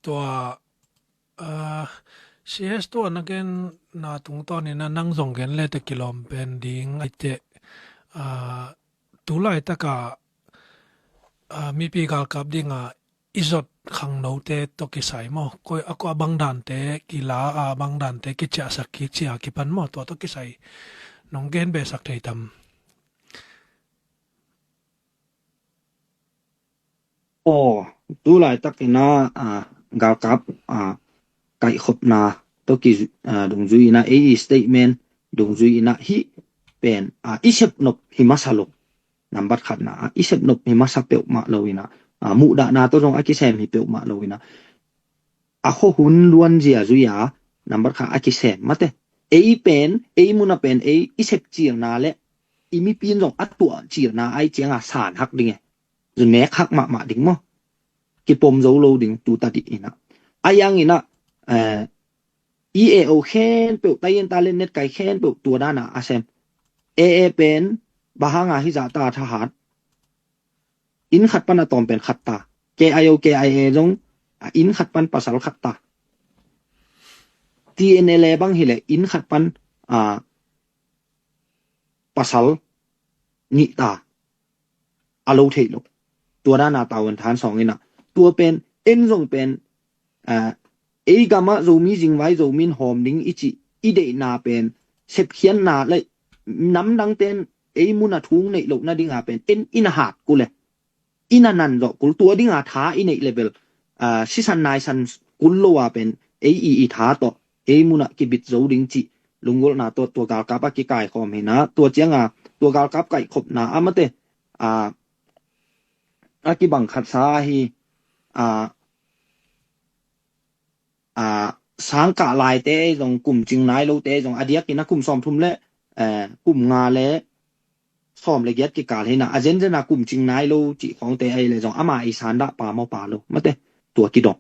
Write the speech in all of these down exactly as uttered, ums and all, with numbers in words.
Tua, ah, C S tua na genna tungtawnin ah nang zong gen le teh kilawm pen ding a hi teh, ah, tu laitak ah, ah, mipi galkap ding ah i zot khangnote tawh kisai maw? Koi a, koi a bang dante kila a, bang dante kiciahsak kik ci a kipan maw? Tua tawh kisai nong gen behsak thei tam? Aw, tu laitakin ah, ah, galkap, ah, kaihkhopna tawh ki, ah, dungzui in ah, ei i statement dungzui in ah hih pen, ah, i sep nop hi masa lo. Nambat khatna ah i sep nop hi masa peuhmah lo in ah, ah, muhdahna tawh zong a kisem hi peuhmah lo in ah, a khuahun luanzia zui a, nambat khat a kisem mate. Ei pen, ei mun ah pen, ei i sep cilna le i mipi in zong a tuah cilna ahih ciangin san hak ding e. Zun nek hak mahmah ding maw? Kipom zo lo ding tu tadih in ah. A hi hangin ah, eh, E A O khempeuh, tai in ta le net kai khempeuh tua dan a a sem. A A pen, bang hang a hih zah ta thahat. Inn khat pan a tawm pen khat ta. K I O, K I A zong, ah, inn khat pan pasal khat ta. T N L A bang hi leh inn khat pan, ah, pasal nih ta. A lo theih lo. Tua dan a tavuan than sawng in ah. Tua pen, en zong pen, ah, ei gam ah Zomi zingvai Zomi in hawm ding i cih, i deihna pen, sepkhiatna le namdangte in ei mun ah thu neih loh nading a pen, en i na hat kul e. I na nan zawh kul, tua ding a tha i neih le bel, ah, sisan naisan kul lo a pen, ei i, i tha tawh, ei mun ah kibit zo ding cih, lunggulhna tawh, tua galkap a kikaikhawm hi in ah, tua ciang a, tua galkap kaihkhopna ah mate, ah, a kibang khatsa hi, ah, ah, sangkah laite zong, kum cing nai lote zong, a diakin ah kum sawmthum le, eh, kum nga le sawm le giat kikal hi in ah, a zenzen a kum cing nai lo cih khawngte ahih leh zong ama i sandahpa mawhpa lo mate, tua kidong.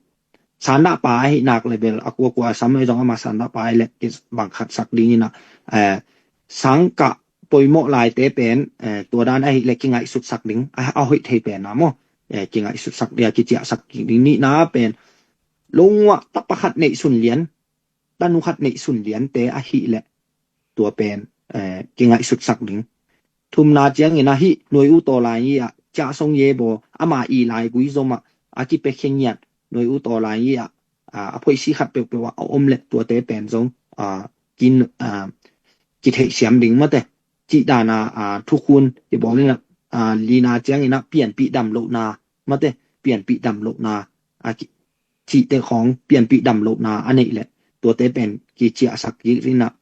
Sandahpa ahih nak le bel a kuakua a sam le zong ama sandahpa ahih leh kibang khatsak ding in ah, eh, sangkah poimawh laite pen, eh, tua dan ahih leh kingaihsutsak ding, a, a hoih thei pen a maw? Eh, kingaihsutsak ding, a kiciahsak ding. Nihna pen, lo nguah tapa khat neih sun lian, tanu khat neih sun liante ahih leh tua pen, eh, kingaihsutsak ding. Thumna ciangin ah hih nuai u tawlai i ah, Ciah Song Ye Baw, ama i laigui zom ah a kipia khe ngiat nuai u tawlai i ah, ah, a phoihsi khat peuhpeuh ah a om leh tuate pen zong, ah, kin, ah, kitheihsiam ding mate. Cih dan a, ah, thukhun kibawl in ah, ah, lina ciangin ah pianpih damlohna mate, pianpih damlohna, ah, ki, cihte khawng pianpih damlohna a neih leh tuate pen kiciahsak kik in ah.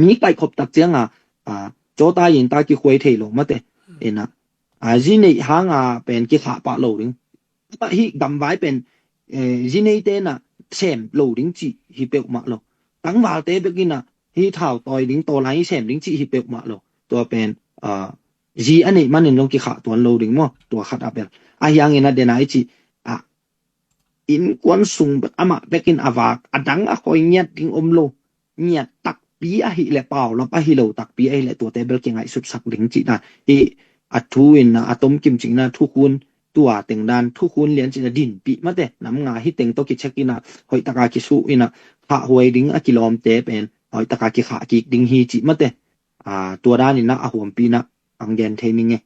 Mi kaihkhop tak ciang a, ah, cawta in ta kikhuai thei lo mate. In ah, ah, zi neih hang a pen kikhah pah lo ding. Hih gamvai pen, eh, zi neite in ah sem lo ding cih hi peuhmah lo. Tangvalte bek in ah hih thau tawi ding, tawlai sem ding cih hi peuhmah lo. Tua pen, ah, zi a neih manin zong kikhah tuan lo ding maw? Tua khat a pen. A hi hangin ah den a i cih, ah, innkuan sung bek amah bekin a vak, a dang a khawi ngiat ding om lo. Ngiat takpi ahih leh, paulap ahi lo takpi ahih leh, tuate bel kingaihsutsak ding cih dan. Hih a thu in ah, a tomkim cih in ah, thukhun tua teng dan, thukhun lian cih in ah dinpih mate. Nam nga hi teng tawh kicheck in ah, hoih taka kisuh in ah, khahhuai ding a kilawmte pen hoih taka kikhah kik ding hi cih mate. Ah, tua dan in ah a huampi in ah ang gen thei ning e.